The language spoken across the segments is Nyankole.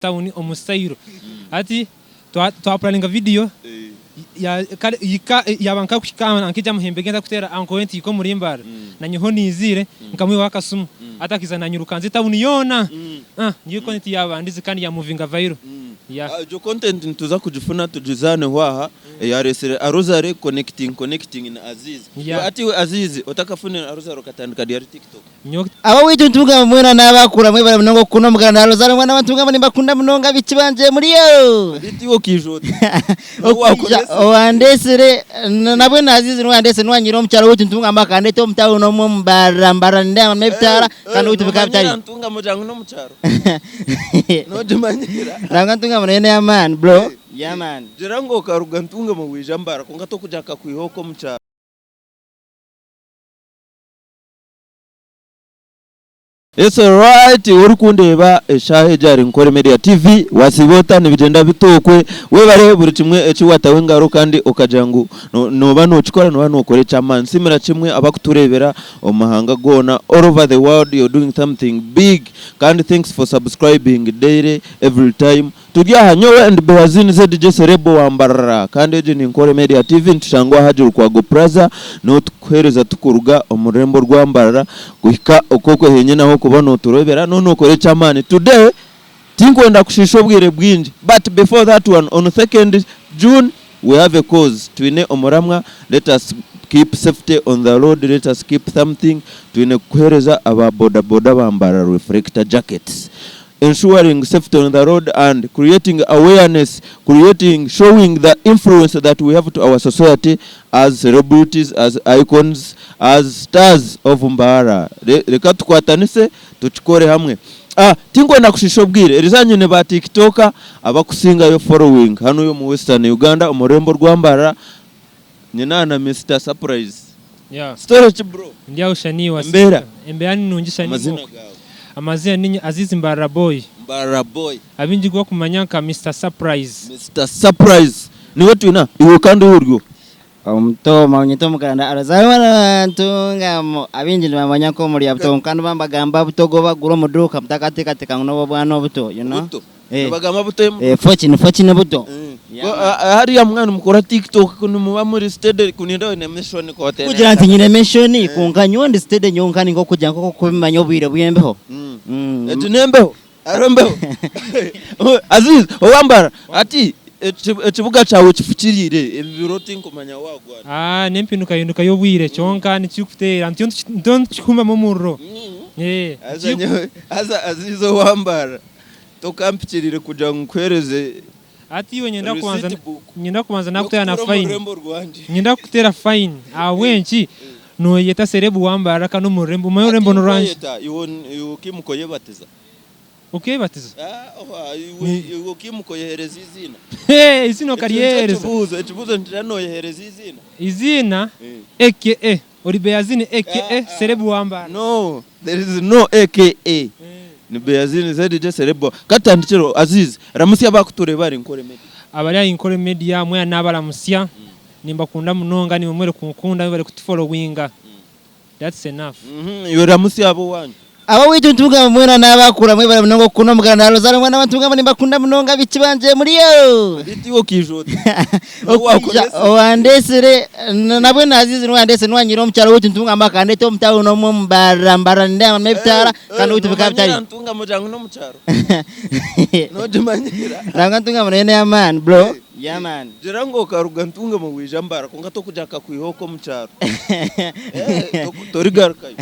Town omu style hati twapuraninga video kare yaba nkakuhika nkaija amuhembe ge ntakuteera uncle we nti hika omuri Mbarara nanye ho niiziire nkamwihaho akasimu hati akaiza nanyirukanza etawuni yoona niyo content yabandize kandi ya movinga viral. Egyo content nituza kugifuna tugizaaneho aha. Eyaresire Arozare connecting connecting na Aziz. Yeah. Hati iwe Aziz otakafunire Arozare okatandika ryari TikTok? Nyowe. Ab'owaitu nitugamba mwena n'abakura mwebare munonga okukunda omuganda na Rozari mwana wantu nimbakunda munonga biki bangye muriyo. Beitu iwe okaija ota? Okwija owandesire nabwe Azizi niwe wandesire niwe wanyihire omu kyaro owaitu Ntungamo akandeta omu tawuni omu omu Mbarara Mbarara nindeeba n'ebitaara kandi owaitu bikaba bitariyo. Nomanyira Ntungamo jangu n'omu kyaro? Nogimanyira? Nangwa Ntungamo nayo n'eyamaani bro. Yeah man. Gira ngu okaruga Ntungamo waija Mbarara kwonka tokugira akakwiha okwo omu kyaro. It's alright orikundeeba eshaaha egi ahari Nkore Media TV wasiiba ota nibigyenda bita okwe webare buri kimwe eki wataho engaro kandi okagira ngu nooba nokikora nooba nokora eky'amaani nsiimira kimwe abakutureebera omu mahanga goona all over the world you're doing something big kandi thanks for subscribing daily every time Turi aha nyowe ndi Behazin ZJ Celeb wa Mbarara kandi egi ni Nkore Media TV nitushangwa aha Lukwago Plaza niho tukuhereza tukuruga omu rurembo rwa Mbarara kuhika okwo henyine ahu okuba noturebera noba nokora ekyamani. Today tinkwenda kushiisha obwire bwingi but before that one on 2nd June we have a cause twine omuramwa let us keep safety on the road let us keep something twine kuhereza aba boda boda ba Mbarara reflector jackets ensuring safety on the road and creating awareness, creating, showing the influence that we have to our society as celebrities, as icons, as stars of Mbarara. Reka tukwatanise tukikore hamwe. Ah, tinkwenda kushiisha obwire, eriizooba nyine ba tiktoker abakusingayo following hanuya omu Western Uganda omu rurembo rwa Mbarara, nyine aha na Mister Surprise. Yeah. Story ki bro? Ndi aho Shani wa Embeera? Embeera ni nungi Shani. Amazina gaawe? Amazina ninye Aziz Mbarara Boy. Mbarara Boy. Abaingi bakumanya nka Mister Surprise. Mister Surprise. Niwe twine aha. Iwe kandi ou ori oha? Omutooma onyeta omuganda Arozayo mwana wa Ntungamo abaingi nibamanya nk'omurya buto kwonka nibambagamba buto ogu obagura omu duuka mutakateekateeka ngu n'obw'obwana obuto you know. Buto? Eh. Nibagamba buto omu Eh, fortune fortune buto. Eh. Hariya mwaba nimukora tiktok ku nimuba muri steady ku nindeeba oine mission ku oteine Kugira nti nyine mission kwonka nyowe ndi steady nyonka ninka okugira nk'okubimanya obwire bw'embeho. Mm. Egi n'embeho? Hariho embeho? Aziz owambara ati ekibuga kyawe kifukiriire ebi biro tinkumanya wagwana. Ah n'empindukahinduka y'obwire kyonka nikikuteera nityo nitukihumbamu omuriro. Eh. Haza nyowe haza Aziz owambara Tokampikiriire kugira ngu nkuheereze Hati iwe nyenda kubanza receipt book nyenda kubanza nakuteera na y'okutuura omu fine. rurembo rwangye. Nyenda kukuteera fine. Ahabw'enki noyeyeta serebu wa Mbarara kandi omu rurembo omanye orurembo n'orwangye. Tinkweyeta, iwe iwe okaimuka oyebatiza. Okebatiza? Ah, oha, iwe iwe okaimuka oyeheereza eiziina. Hee, eiziina Ekyo nikyo okaryeheereza. kibuuzo, ekibuuzo nikigira noyeheereza eiziina? Eiziina Eh. aka Ori Beyazini aka Serebu wa Mbarara. No, there is no aka. Ni Beyazini ZJ Serebu. Katutandikire Aziz, ramutsya abakutureeba ahari Nkore Media. Abari ahari Nkore Media mwena nabaramutsya, nimbakunda munonga nimwe mwebare kunkunda mwebare kutufolowinga. That's enough. Iwe ramutsya ab'owanyu. Ab'owaitu nitugamba mwena n'abakura mwebare munonga okukunda omuganda na Rosalie mwana wa Ntungamo nimbakunda munonga biki bangye muriyo. Beitu iwe okaija ota? Okwija owandesire nabwe Azizi niwe wandesire niwe wanyihire omu kyaro owaitu Ntungamo akandeta omu tawuni omu omu Mbarara Mbarara nindeeba n'ebitaara kandi owaitu bikaba bitariyo. Nomanyira Ntungamo jangu n'omu kyaro? Nogimanyira? Nangwa Ntungamo nayo n'eyamaani bro. Yeah man. Gira ngu okaruga Ntungamo waija Mbarara kwonka tokugira akakwiha okwo omu kyaro. Torigarukayo.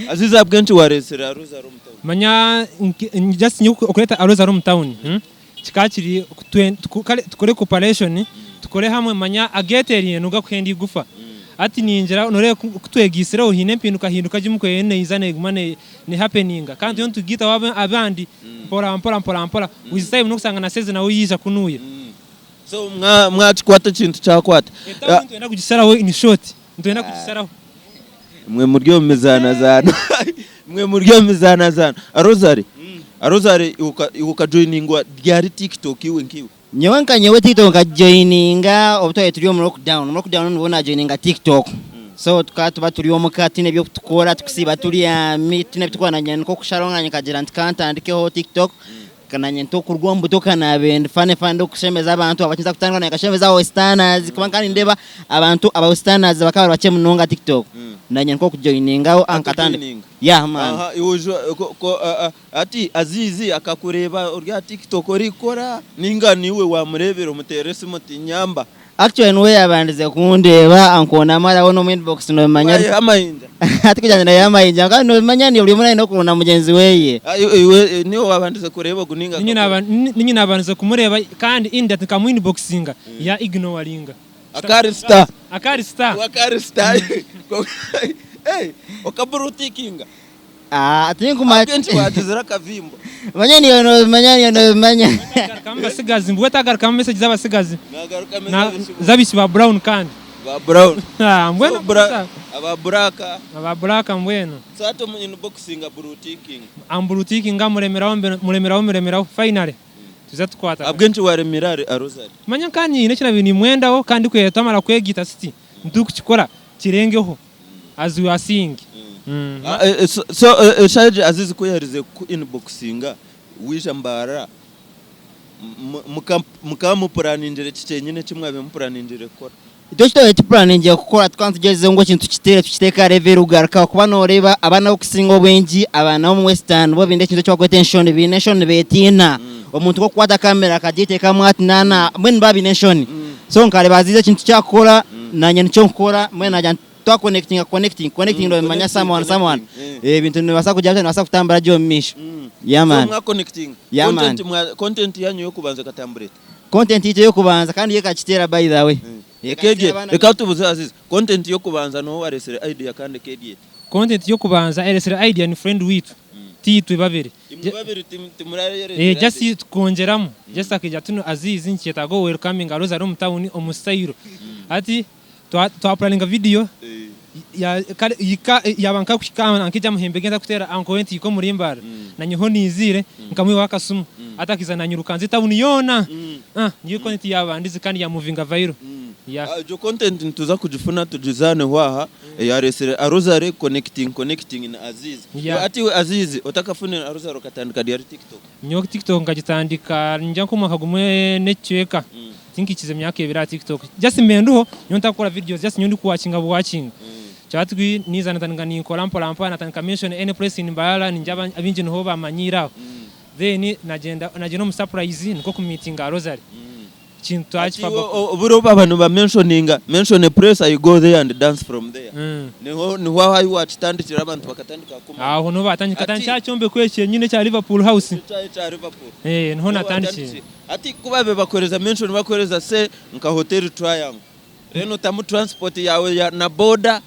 Aziz ahabw'enki wareetsire Arozari omu tawuni? Manya just nyowe okureeta Arozari omu tawuni kikaba kiri kare tukore cooperation tukore hamwe manya ageetereine nigo gakuhenda eigufa. Hati ningira noreeba ku twegaisireho haine empindukahinduka gye omu eriyo neija neguma ne happeninga kandi turiyo nitugaitaho abandi mpora mpora mpora mpora with time nokusanga na Sezi nawe yaija kunuya. So mwakikwata ekintu kyakwata. Etawuni nitwenda kugisharaho in short nitwenda kugisharaho. Imwe muri omu mizaanazaano imwe muri omu mizaanazaano. Rosary, Rosary iwe okajoiningwa ryari TikTok iwe nk'iwe? Nyowe nka nyowe TikTok nkagijoininga obu twaba turi omu lockdown. Omu lockdown nibwo najoininga TikTok. So tukaba tuba turi omuka tutiine eby'okutukora tukusiiba tubyami tutiine ebi turikukora nanye nikwo kusharaho nanye nkagira nti kantandikeho TikTok. Nanye ntokurwa omu buto kanabe ndi funny funny ndikushemeza abantu abakinza kutandika naanye nkashemeza aba westerners kuba nkaba nindeeba abantu aba westerners bakaba bari bakye munonga tiktok nanye nikwo kujoiningaho nkatandika Akajoininga. yeah man. Aha, iwe ojwa- ko- ko- a- a- ati Azizi akakureeba ori aha TikTok orikukora ninga niiwe wamureebire omuteera esimu oti nyamba. Actually niwe yabandize kundeeba ankoona amaraho n'omu inbox nobimanya. Wayiha amayinja? Hati kugira ngu nayiha amayinja kwonka nobimanya ni buri omwe ayine okuronda mugyenzi weye. Ah, iwe niwe wabandize kureeba ogu ninga Ninye akakureeba? Ninye nabandize kumureeba kandi indi ati nkamu inboxinga ya ignoringa. Akari star. Akari star. Iwe akari star. Hey, okaburutikinga. Ah, tinkumanya. Akenshi wagizire akavimbo. Manya niiwe nobimanya niiwe nobimanya. Tagarukamu basigazi mbu we tagarukamu message z'abasigazi. Nagaruka Na message z'abaishiki ba brown kandi. Ba brown. Ah, mbwenu So, bra, aba black. Aba black mbwenu. So hati omu inboxinga blue tickinga. Am blue tickinga muremeraho muremeraho muremeraho finally tuza tukwatagana. Ahabw'enki waremire ahari Rosary? Manya nka nyine eki nabaire nimwendaho kandi ku twamara kwegita siti nitukukikora kirengeho. As we are seeing. Mm. Ah, eh, eh, so, so eh, eh, Shaje Azizi ku yaherize ku inboxinga wija Mbarara mukaba mupuraningire ki kyenyine eki mwabaire mupuraningire kukora? Itwe eki twabaire tupuraningire kukora tukaba nitugyezaho ngu ekintu tukiteere tukiteeke aha level erikugarukaho kuba nooreeba abaana abarikusinga obwingi abaana b'omu western bo baine ekintu eki barikweta enshoni baine enshoni nibeetiina omuntu ku arikukwata kamera akagiteekamu ati naana mbwenu nibaba baine enshoni so nkareeba Azizi ekintu eki arikukora naanye nikyo nkukora mbwenu naagira nti Twa connectinga connecting connecting Mm, nobimanya connecting, someone someone connecting, eh. Eh, ebintu nibibaasa kugira bita nibibaasa kutambura gye omu maisho yeah So man mwa connecting. Yeah, man. Content mwa content yanyu yokubanza ekatambura eta? Content yaitu eyokubanza kandi yo ekakiteera by the way. Ekegye, Ekakiteera abaana reka tubuze Aziz. Content yokubanza noha owaresire idea kandi ekedya eta? Content yokubanza eresire idea ni friend witu titwe babiri. Imwe babiri timurayeresire Eh, just idea? tukongyeramu just akaija ati Aziz nikyetaaga o welcominga Rose ari omu town omu style ati Twapuraninga vidiyo kare yaaba nkakuhika nkaija aha muhembe gye ntarikuteera anko we nti hika omuri Mbarara nanye ho niiziire nkamwihaho akasimu hati akaiza naanyirukanza etawuni yoona niyo content yaabandize kandi yaamuvinga viral. Yeah. Egyo content nituza kugifuna tugizaaneho aha eyaresire Arozare connecting connecting na Aziz. Yeah. Hati iwe Aziz otakafunire Arozare okatandika ryari TikTok? Nyowe TikTok nkagitandika ningira nk'omwaka gumwe n'ekicweka. Tinkikize myaka ebiri aha TikTok. Just mbe ndiho nyowe ntakukora videos just nyowe ndikuwakinga buwakinga. Kyatwi niiza natandika ninkora mpora mpora natandika mention any place in Mbarara ningira abaingi niho bamanyiire aho. Then nagyenda nagyenda omu surprise nikwo kumiitinga Rosary. Ekintu Hati twakifa iwe oburo baba niba mentioninga mention a place I go there and dance from there. Niho niho ahu ahu wakitandikira abantu bakatandika kukumanya. Aho niho batandika Hati katandikira aha kyombeko eki kyenyine ekya Liverpool House. Ekyo ekya Liverpool. Eh, niho Niho natandikire. watandikire. Hati ku babaire bakuheereza mention bakuheereza say nka Hotel Triangle. Then otamu transport yaawe ya na boda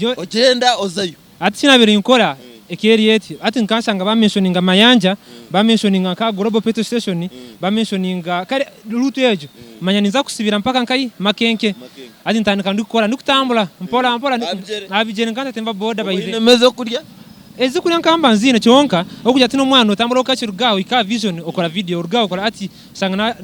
Nyo ogyenda ozayo. Hati eki naabaire ninkora eka eri eti, hati nkanshanga bamenshoninga Mayanja, bamenshoninga nka Global Petrol Station, bamenshoninga kare route egyo manya ninza kusibira mpaka nkahi Makenke. Hati ntandika ndikukora ndikutambura mpora mpora Aha bigyere? aha bigyere nkantatemba boda by Oine the. emere z'okurya? Ezikurya nkamba nziine kyonka ahabw'okugira ti n'omwana otambura okakiruga aho ohika aha vision okora video oruga aho okora ati oshanga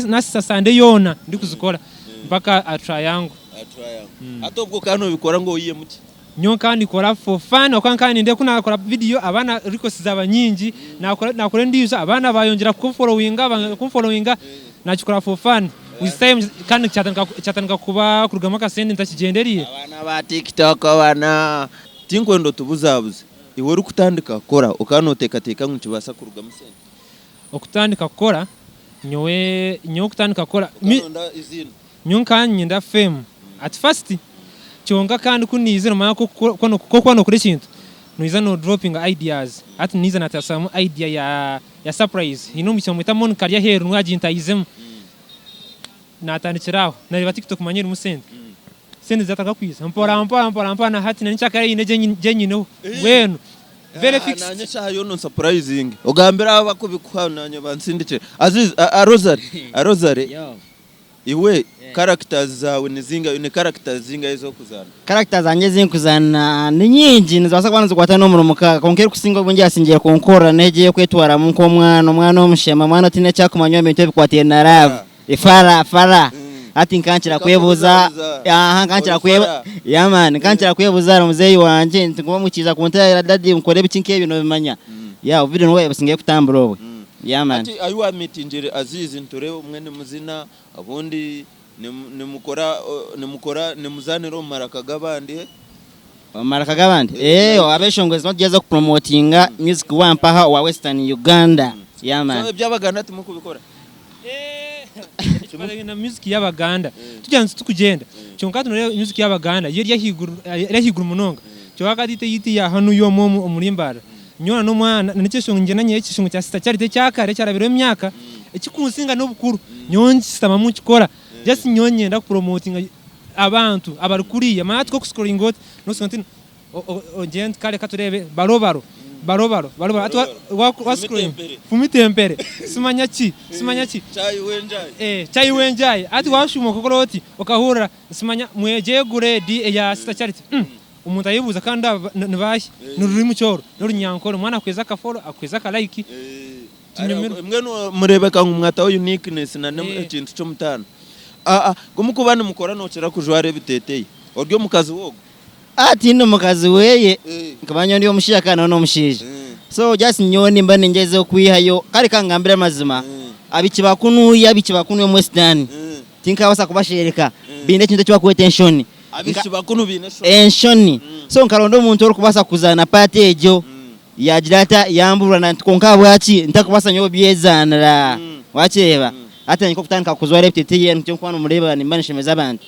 nasisa Sunday yoona ndikuzikora mpaka aha Triangle. Aha Triangle. Hati obwo okaba nobikora ngu oyihemu ki? Nyowe nkaba ndikora for fun ahabw'okuba nkaba nindeeba ku naakora vidiyo abaana requests zaaba nyingi, naakora naakora endiijo abaana baayongyera kunforowinga banga kunforowinga, naakikora for fun. With time kandi kyatandika kyatandika kuba kurugamu akasente ntakigyendereire. Abaana ba TikTok bana. Tinkwenda otubuzabuze. Iwe orikutandika kukora okaba noteekateeka ngu nikibaasa kurugamu sente? Okutandika kukora, nyowe nyowe okutandika kukora Okaba noyenda eiziina? Nyowe nkaba niinyenda fame at first kyonka kandi ku niizire nomanya ku okuba nokora ekintu noija no dropinga ideas hati niiza natasamu idea ya surprise haine omwishiki bamweta Monica ari aheeru niwe agintayizemu natandikira aho nareeba tiktok manya erimu sente, sente zatandika kwija mpora mpora mpora mpora nahati nanyenkyakare haine egi nyineho mbwenu very fixed. Nanye eshaaha yoona onsapurayizinge ogambire abo abakubikuha nanye bansindikire. Aziz, Rosary, Rosary. Iwe characters zaawe ni zingahi? Oine characters zingahi ezi orikuzaana? Character zangye ezi nkuzaana ni nyingi nizibaasa kuba nizikwata n'omuri mukaaga kwonka erikusinga obwingi eyasingire kunkorera n'egi ey'okwetwaramu nk'omwana, omwana omushema, omwana otaine eki arikumanya omu bintu ebikwataine na laavu, efara fara. Hati nkankira kwebuuza aha nkankira Ori fara. yeah man nkankira kwebuuza ahari muzeeyi wangye nti ngu omwikiriza kunteerera dadi nkore biki nk'ebyo noobimanya. Yeah obwire nibwo busingayo kutambura obwe. Yeah man. Hati ahi wamitingire Aziz nitureeba obumwe nimuzina obundi nimukora nimukora nimuzanira omu maraka g'abandi. Omu maraka g'abandi? Eh, abeshongozi nitugyeza kupromotinga music wampaha owa Western Uganda. Yeah So man. eby'Abaganda timukubikora? Ekikwatiraine na music y'Abaganda tugira ngu titukugyenda kyonka hati noreeba music y'Abaganda yo eri ahaiguru eri ahaiguru munonga kyonka hati itwe eyaitu eya hanu y'omu omu omuri Mbarara nyowe na n'omwana na n'ekyeshongo ngyenda nyihayo ekyeshongo kya Sister Charity ekya kare ekyarabireho emyaka ekikunsinga n'obukuru nyowe nkishutamamu nkikora just nyowe niinyenda kupromotinga abantu abari kuriya manya hati ku okuscrollinga oti noshanga nti ogyende nti kare katureebe barobaro barobaro barobaro hati wascrollinga fumita empere simanya ki simanya ki chai wenjai hati washuuma okakora oti okahurira simanya mwegyegure di eya Sister Charity omuntu ayebuuza kandi aba nibaahi nirurimi ki oru n'orunyankore omwana akuheereza aka follow akuheereza aka like Tunyumirwe. Mbwenu mureebeka ngu mwataho uniqueness na n'ekintu ky'omutaano. Ku mukuba nimukora nookira kujwara ebiteeteeyi. Ori omukazi we ogwo? Ah tindi mukazi weye nkaba nyowe ndi omushaija kandi nawe n'omushaija so just nyowe nimba ningyezaho kwihayo kare kangambire amazima abaishiki ba kunuya abaishiki ba kunuya omu western tinkabaasa kubashereka baine ekintu eki barikweta enshoni Abaishiki ba kunu baine enshoni. Enshoni so nkaronda omuntu orikubaasa kuzaana part egyo Yaagira ata, Yambuurira na nti, Kwonka ahabwaki ntarikubaasa nyowe byezaanira? Waakireeba? Hati naanye nk'okutandika kujwara ebiteteeyi nikyo ndikuba nimureeba nimba ninshemeza abantu.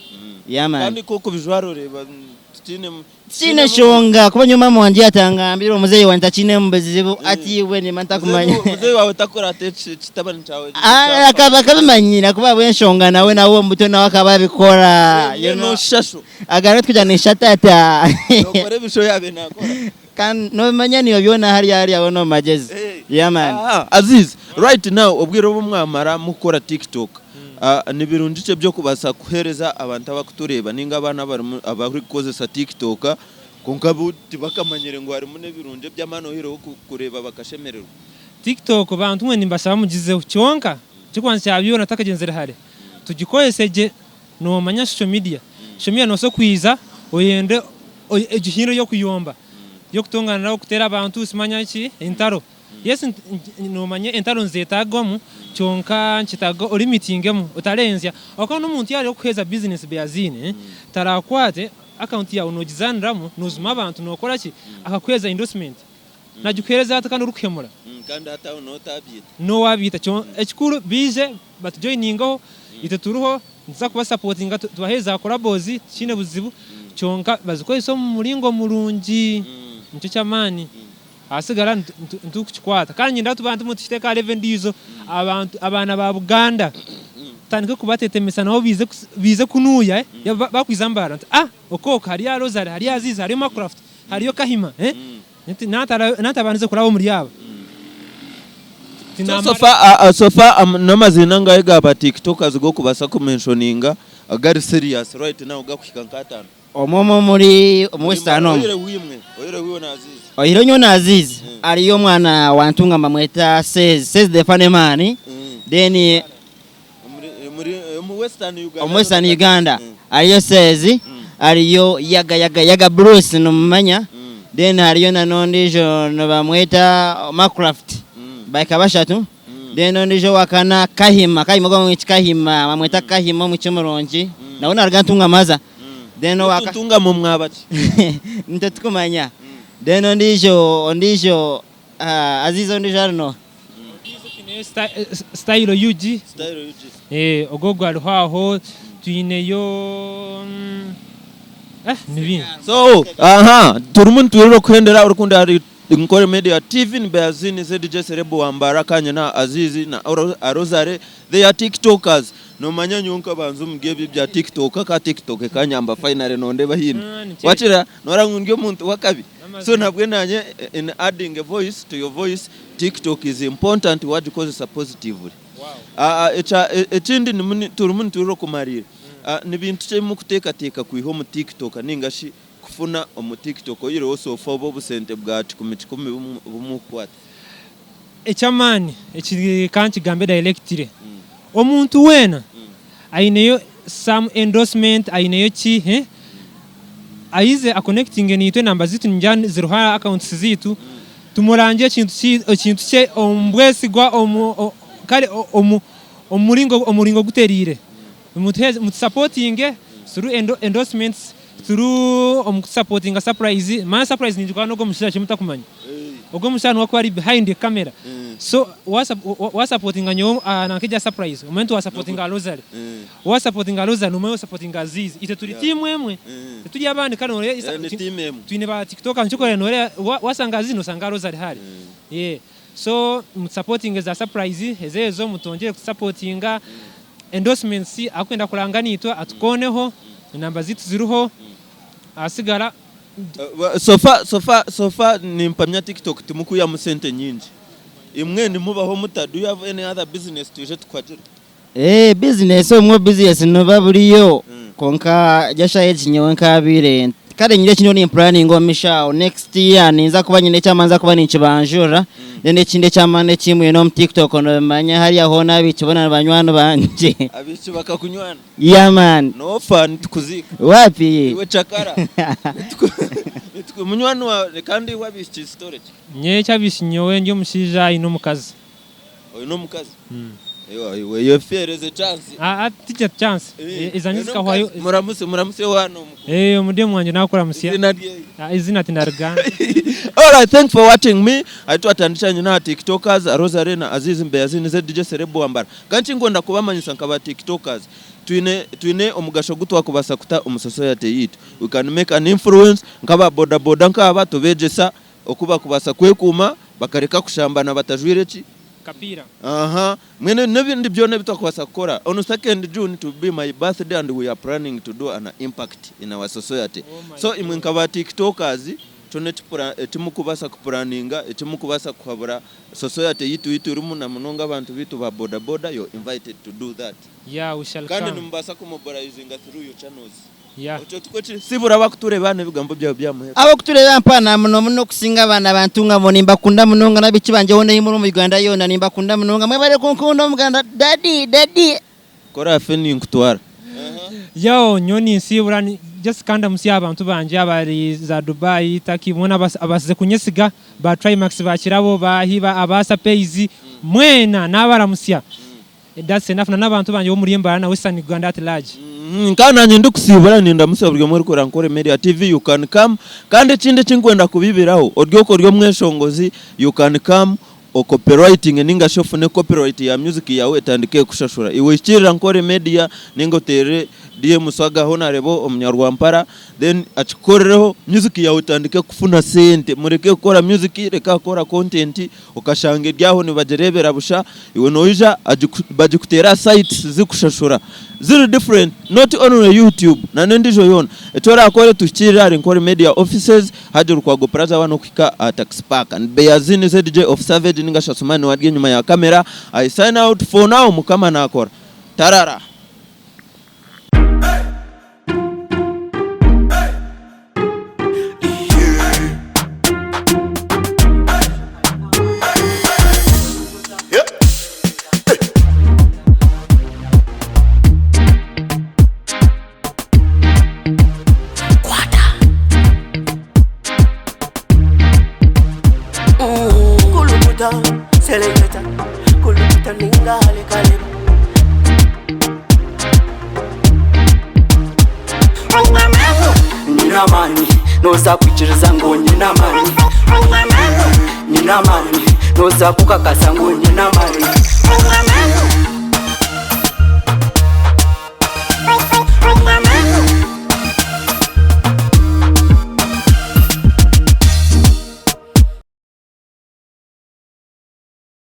Yeah man. Kandi ku okubijwara oreeba tikiine Tikiine nshonga kuba nyowe maama wangye yatangambire omuzeeyi wangye takiinemu buzibu ati iwe nimba ntakumanya. Muzeeyi waawe takora ati ekitabani kyawe Ah, akaba akabimanyira kuba ahabw'enshonga nawe nawe omu buto nawe akaba abikora. You know. Noshasho. Agara tukugira nisha tata. Nokora ebisho yaabaire naakora. Kandi nobimanya niiwe byona hariya hariya hoona omu magyezi. Yeah man. Ah, Aziz, right now obwire obu mwamara mukukora TikTok ah, ni birungi ki eby'okubaasa kuheereza abantu abakutureeba ninga abaana abarimu abarikukozesa TikTok kwonka bo tibakamanyire ngu harimu n'ebirungi eby'amaani oihireho kureeba bakashemererwa? TikTok bantu mwe nimbashaba mugizeho kyonka ekyokubanza kya byona tutakagyenzire hare tugikozese gye Nomanya social media, social media nobaasa kwiza oyende egihindure eyokuyomba, eyokutongana okuteera abantu simanya ki entaro. Yes nomanya entaro nizetagwamu kyonka nikyetaaga olimitingemu otarenzya ahabw'okuba n'omuntu yaaba arikukuheereza business beaziine tarakwate account yaawe nogizaniramu nozuma abantu nokoraki akakuheereza endorsement. Nagikuheereza ata kandi orikuhemura? Kandi hati aho n'otabyita. N'owabyita. Ekikuru baije batujoyiningeho, itwe turiho nituza kubasapotinga tubahe za collabos tikiine buzibu kyonka bazikozese omu muringo murungi nikyo ky'amaani. Ahasigara nitukukikwata kandi niinyenda tubantu mwe tukiteeke aha level endiijo abantu abaana ba Buganda tutandike kubatetemesa nabo baije kunuuya bakwiza Mbarara nti ah oku hariyo Arozari hariyo Aziz hariyo Macraft Hariyo Kahima eh? Nti natabandize kuraba omuri aba. So far, so far n'amaziina angahi ga ba tiktokers g'okubaasa ku mentioninga agari serious right now gakuhika nk'ataano? Omwe omwe omuri omu Western omu. Oihireho imwe, oihireho iwe na Aziz. Oihireho nyowe na Aziz, hariyo omwana wa Ntunga nibamweta Sez, Sez the funny man. Then Omu Western Uganda. Omu Western Uganda hariyo Sezi, hariyo Yaga Yaga Yaga Bruce nomumanya, then hariyo na n'ondiijo nibamweta Macraft bahika bashatu, then ondiijo owakana Kahima, Kahima ogwo bamweta Kahima, bamweta Kahima omwishiki murungi nawe naruga Ntungamaza. Then owaka Ntungamo mwaba ki? Nitwe tukumanya. Then ondiijo ondiijo Aziz ondiijo ari nooha? Twineyo Style UG, ogwo gwariho aho, twineyo ni bingi. So aha turimu nitwirira okuhendera orikunda ahari Nkore Media TV ni Beazini ZJ Celeb wa Mbarara kanye na Azizi na Arozare they are tiktokers nomanya nyowe nkabanza omuri ebi ebya tiktok ka tiktok ekanyamba finally nondeba ahi ndi wakira noreba ngu ndi omuntu wakabi So nabwe nanye in adding a voice to your voice TikTok is important wagikozesa positively. Ekindi turimu nitwirira okumarira ni bintu ki ebi mukuteekateeka kwiha omu TikTok ninga shi kufuna omu TikTok oyihireho sofa oba obusente bwa kikumi kikumi obu mukukwata? Eky'amaani eki ka nkigambe directly, omuntu weena aineyo some endorsement aineyo ki, Aize a connectinge naitwe enamba zaitu ningira ziriho aha accounts zaitu. Tumurangye ekintu ki ekintu kye omu bwesigwa omu kare omu omuringo omuringo oguteriire. Mutuhe mutusapotinge through endorsements, through omu kutusapotinga surprise, manya surprise ningikora n'ogwo omushaija kimutakumanya. Ogwo omushaija niwe akuba ari behind the camera. So wasapotinga nyowe nanka erya surprise omanye nti wasapotinga Rosary. Wasapotinga Rosary nomanya wasapotinga Aziz. Itwe turi tiimu emwe tituri abandi kare noreeba twine ba tiktokers nikyo orikureeba noreeba wasanga Aziz nosanga Rosary hari. So mutusapotinge za surprise ezo mutwongyere kutusapotinga. Endorsements arikwenda kuranga naitwe atukooneho enamba zaitu ziriho ahasigara. Sofa sofa sofa nimpamya tiktok timukwihamu sente nyingi imwe nimubaho muta do you have any other business twije tukuhagire. Eeh business obumwe business nibuba buriyo kwonka egi eshaaha egi nyowe nkabaire kare nyine eki ndiyo nimpuraninga omu maisho aho next year ninza kuba nyine ekyamaani nza kuba ninkibanjurira then ekindi ekyamaani eki mbwine omu tiktok nobimanya hariya hoona abaishiki boona ni banywani bangye. Abaishiki bakakunywana? Yeah man. Nofa nitukuziika. Wapi? Iwe cakara. Nituku munywani wawe kandi iwe abaishiki story ki? Nyowe eky'abaishiki nyowe ndi omushaija aine omukazi. Oine omukazi? Iwe eyo fereze chance. Ah tikya chance. Ezangye zikahwayo. Muramuse muramuse wana omukuru. Eh omudemu wangye nakuramusya. Izina ryeye. Izina tindarigamba. Alright thanks for watching me. Ahi twatandikira nyine aha tiktokers Rosary na Aziz Mbeyazini ZDJ Celeb Wambara. Kandi ekinkwenda kubamanyisa nka ba tiktokers twine twine omugasho ogu twakubasa kuta omu society yitu. We can make an influence nk'aba boda boda nk'aba tubegyesa oku bakubaasa kwekuuma bakareka kushambana batajwaire ki? Kapiira. Aha, mbwenu n'ebindi byona ebi twakubaasa kukora. On second June it will be my birthday and we are planning to do an impact in our society. Oh my So imwe God. nka ba tiktokers kyona eki pura eki mukubaasa kupuraninga, eki mukubaasa kuhabura society yaitu ei turimu na munonga abantu baitu ba boda boda, you're invited to do that. Yeah, we shall Kandi come. nimubaasa kumobilizinga through your channels. Yeah. Ekyo tikwo kiri? Sibura abakutureeba n'ebigambo byawe byamuheerwa. Ab'okutureeba mpaana muno muno okusinga abaana bantungamo nimbakunda munonga n'abaishiki bangye hoona ahi muri omu Uganda yoona nimbakunda munonga mwebare kunkunda omuganda daddy daddy. Ku oraafe ninkutwara. Yo nyowe ninsiibura just ka ndamutsye abantu bangye abari za Dubai, Turkey boona abasize kunyesiga ba Trimax ba Kirabo ba Hiba aba Sapeys mwena nabaramutsya. That's enough na n'abantu bangye b'omuri Mbarara na Western Uganda at large. Kandi nanye ndikusiibura nindamutsya buri omwe orikureeba Nkore Media TV you can come kandi ekindi ekinkwenda kubibiraho ori okwo ori omweshongozi you can come ocopywritinge ninga shi ofune copyright ya music yaawe etandike ekushashura iwe hikiirira Nkore Media ninga oteere DM Swaga Honarebo omunyarwampara then akikukorereho music yaawe etandike kufuna sente mureke kukora music reka kukora content Okashanga eri aho nibagireebera busha, iwe noija bagikuteere aha sites zikushashura. Ziri different, not only YouTube, na n'endiijo yoona. Eki oraakore tuhikiirire ahari Nkore Media offices, Hajji Lukwago Plaza waaba n'okuhika aha Taxi Park. Beyazini ZJ of Savage ninga shi Asuman niwe ari enyima ya camera. I sign out for now, Mukama naakora. Tarara! Kulukuta, seleketa, kulukuta ningale kale. Nyine amaani noza kwikiriza ngu nyine amaani Nyine amaani noza kukakasa ngu nyine amaani.